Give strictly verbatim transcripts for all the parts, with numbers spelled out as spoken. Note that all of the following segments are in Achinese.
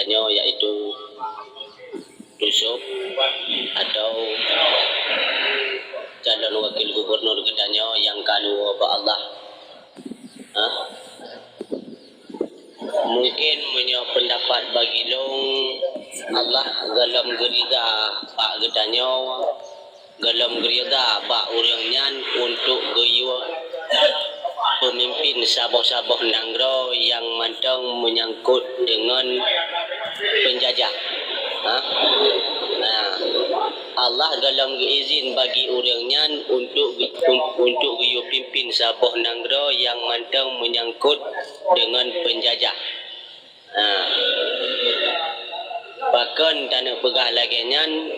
Nyoe yaitu Yusuf atau calon wakil gubernur geutanyoe nyang ka neuwoe bak Allah. Ha? Mungkin meunyoe peundapat bagi lôn, Allah gohlom geurida bak geutanyoe, gohlom geurida bak ureuëng nyan untuk geuyue peumimpin saboh-saboh nanggroe nyang mantong meunyangkot deungon peunjajah. Ha? Nah, Allah gohlom geuizin bagi ureuëng nyan untuk, untuk geuyue pimpin saboh nanggroe nyang mantong meunyangkot deungon peunjajah. Ha. Pakon taneuk peugah lagée nyan?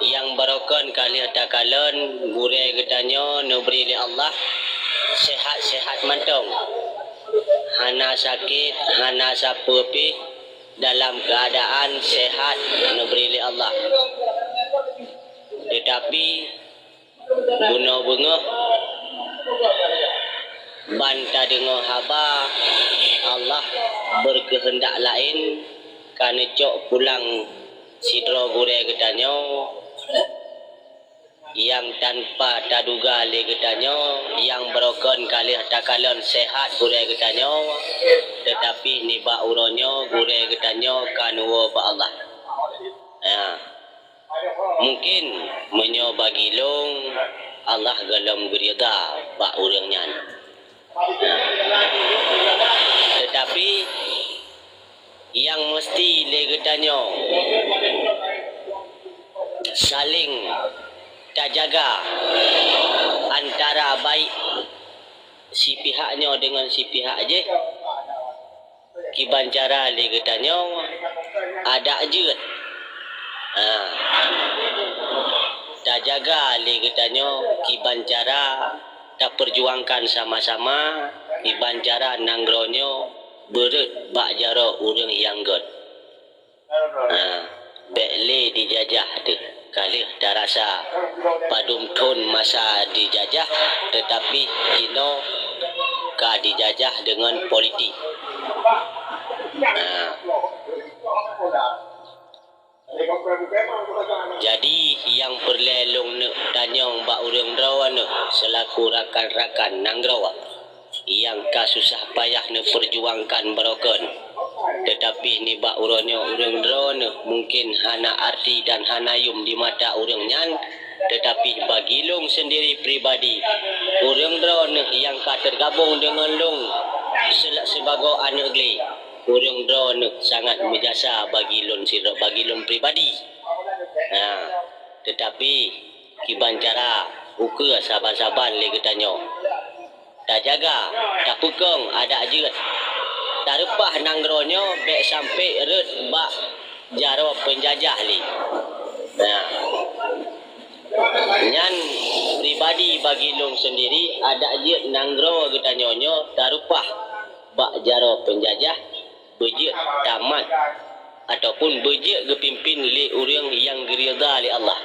Nyang barokon ka lheueh takalon gurée geutanyoe neubri lé Allah sehat-sehat mantong. Hana sakét, hana sapeue pih, dalam keuadaan sehat neubri lé Allah. Teutapi bunoe beungoh ban tadeungoe haba Allah beukeuheundak laén ka neucok pulang sidroe gurée geutanyoe nyang tanpa taduga lé geutanyoe, nyang barokon ka lheueh takalon sehat gurée geutanyoe, teutapi nibak uroe nyoe gurée geutanyoe ka neuwoe bak Allah. Ya. Mungkin meunyoe bagi lôn, Allah gohlom geurida bak ureuëng nyan. Teutapi nyang meuseuti lé geutanyoe saléng tajaga antara baik sipihak nyoe deungon sipihak jih, kiban cara lé geutanyoe adak jeuet. Ha. Tajaga lé geutanyoe kiban cara tapeujuangkan sama-sama, kiban cara nanggroe nyoe beureuet bak jaroe ureuëng nyang gét. Ha, bék lé dijajah teuh. Ka lheueh tarasa padum thon masa dijajah, teutapi jinoe ka dijajah deungon politik. Ha. Jadi, nyang peureulée lôn neuk tanyong bak ureuëng droeneueh seulaku rakan-rakan nanggroe nyang ka susah payah neupeurjuangkan barokon. Teutapi nibak uroe nyoe ureuëng droeneueh mungken hana arti dan hana yum di mata ureuëng nyan, teutapi bagi lôn seundiri pribadi, ureuëng droeneueh nyang ka teugabong deungon lôn sel-, sibagoe aneuëk glé, ureuëng droeneueh sangat meujasa bagi lôn sidroe, bagi lôn pribadi. Nah, teutapi kiban cara ukeue saban-saban lé geutanyoe. Tajaga, tapeukong adak jeuet. Tareupah nanggroe nyoe bék sampoe rhot bak jaroe peunjajah lé. Nah, nyan pribadi bagi lôn seundiri, adak jeuet nanggroe geutanyoe nyoe tareupah bak jaroe peunjajah, beujeuet tamat ataupun beujeuet geupimpin lé ureuëng nyang geuridha lé Allah.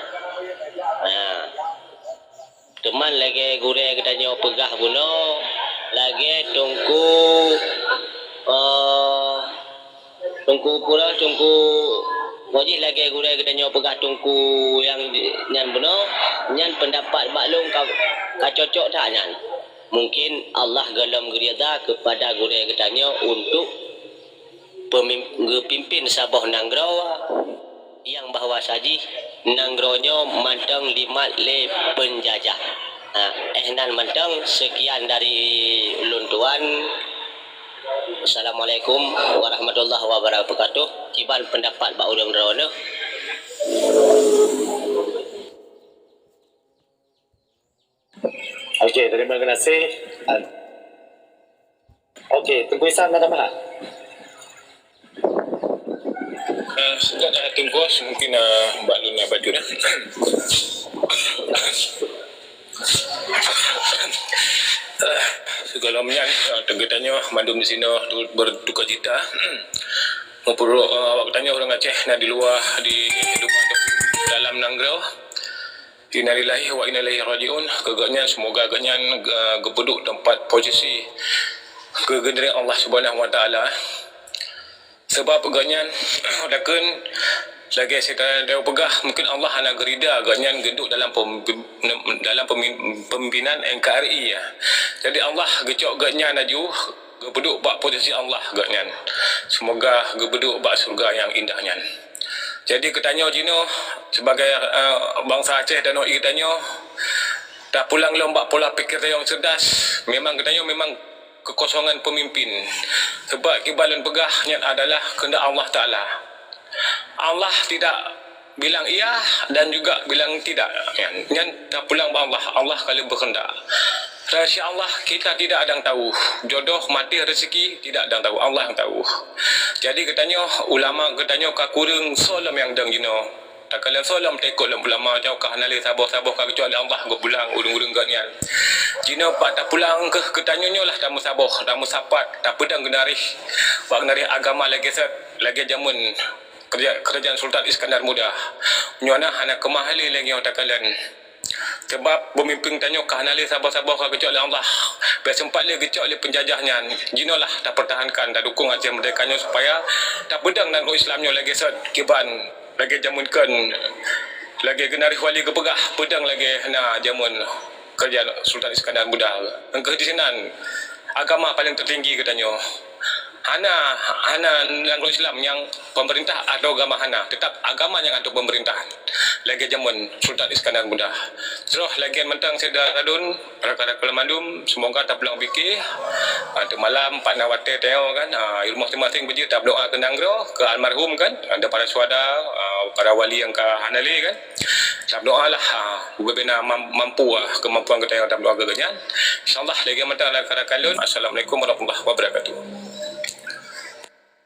Nah, Teuma lagée gurée geutanyoe peugah bunoe, lagée Teungku, eh, Teungku Pura, Teungku Mojih, lagée gurée geutanyoe peugah Teungku nyang di-, nyan bunoe, nyan peundapat bak lôn ka, ka cocok that nyan. Mungken Allah gohlom geuridha keupada gurée geutanyoe untuk peumim-, geupimpin saboh nanggroe nyang bahwa sajih nanggroe nyoe mantong dimat lé peunjajah. Ha, eh, nan mantong, seukian dari ulôn tuan. Assalamualaikum warahmatullahi wabarakatuh. Kiban peundapat bak ureuëng droeneueh. Okey, terima kasih. Okey, Teungku Isan ada tambahan? Eh, sudah dah Teungku, mungkin, eh, bak lôn na bacut, eh. Eh, sigohlom nyan, eh, geutanyoe mandum di sinoe turut berduka cita. Meupeuruek, eh, awak geutanyoe ureuëng Aceh na di luwa, di, di dalam nanggroe. Innalillahi wa inna ilaihi raji'un. Keu geuhnyan, semoga geuhnyan, eh, geupeuduek teumpat posisi keu geuneureueng Allah Subhanahu wa Taala. Sabab gobnyan, dakun lagée seutan peugah, mungken Allah hana geurida gobnyan geuduek dalam pem-, dalam pemi-, pemimpinan N K R I, ya. Jadi Allah geucok gobnyan laju geupeuduek bak posisi Allah gobnyan. Semoga geupeuduek bak syurga nyang indah nyan. Jadi geutanyoe jinoe sebagai, eh, bansa Aceh dan O I geutanyoe, tapulang lom bak pola pikir tanyoe nyang cerdas. Memang geutanyoe memang kekosongan pemimpin. Sebab kiban lôn peugah nyan adalah kehendak Allah Taala. Allah tidak bilang iya dan juga bilang tidak. Nyan, nyan tapulang bak Allah. Allah ka lheueh beukehendak. Rahasia Allah kita tidak ada yang tahu. Jodoh, mati, rezeki tidak ada yang tahu. Allah yang tahu. Jadi geutanyoe, ulama geutanyoe ka kureueng soe lom nyang dong jinoe. Takalon soe lom teukot lom ulama nyoe ka hana lé saboh-saboh ka geucok lé Allah geupulang ureuëng-ureuëng gobnyan. Jinoe pat tapulang keuh geutanyoe nyoe lah tameusaboh, tameusapat, tapeudong geunaréh. Bak geunaréh agama lagée set, lagée jameun keuraja-, keurajeuen Sultan Iskandar Muda. Nyoe na hana keumah lé lagée nyoe takalon. Sebab peumimpin tanyoe ka hana lé saboh-saboh ka geucok lé Allah. Bék sempat lé geucok lé peunjajah nyan. Jinoe lah tapeurtahankan, tadukong Aceh Merdeka nyoe supaya tapeudong nanggroe Islam nyoe lagée set kiban lagée jameun kon, lagée geunaréh wali geupeugah, peudong lagée na jameun keurajeuen Sultan Iskandar Muda. Engkeuh disinan agama paleng teutinggi geutanyoe. Hana, hana nanggroe Islam nyang pemerintah atau agama hana, tetap agama nyang atau pemerintah. Lagée jameun Sultan Iskandar Muda. Troh lagée mantong syedara lôn, rakan-rakan lôn mandum, semoga tapulang pike. Ah, teuk malam pat na watée tanyoe kan, ah, i rumoh masing-masing beujeuet tabeudoa keu nanggroe, keu almarhum kan, ada para syuhada, ah, para wali nyang ka hana lé kan. Tabeudoalah, ah, bubena mam-, mampu, ah, kemampuan geutanyoe tabeudoa keu gobnyan. Insyaallah lagée mantong rakan-rakan lôn. Assalamualaikum warahmatullahi wabarakatuh.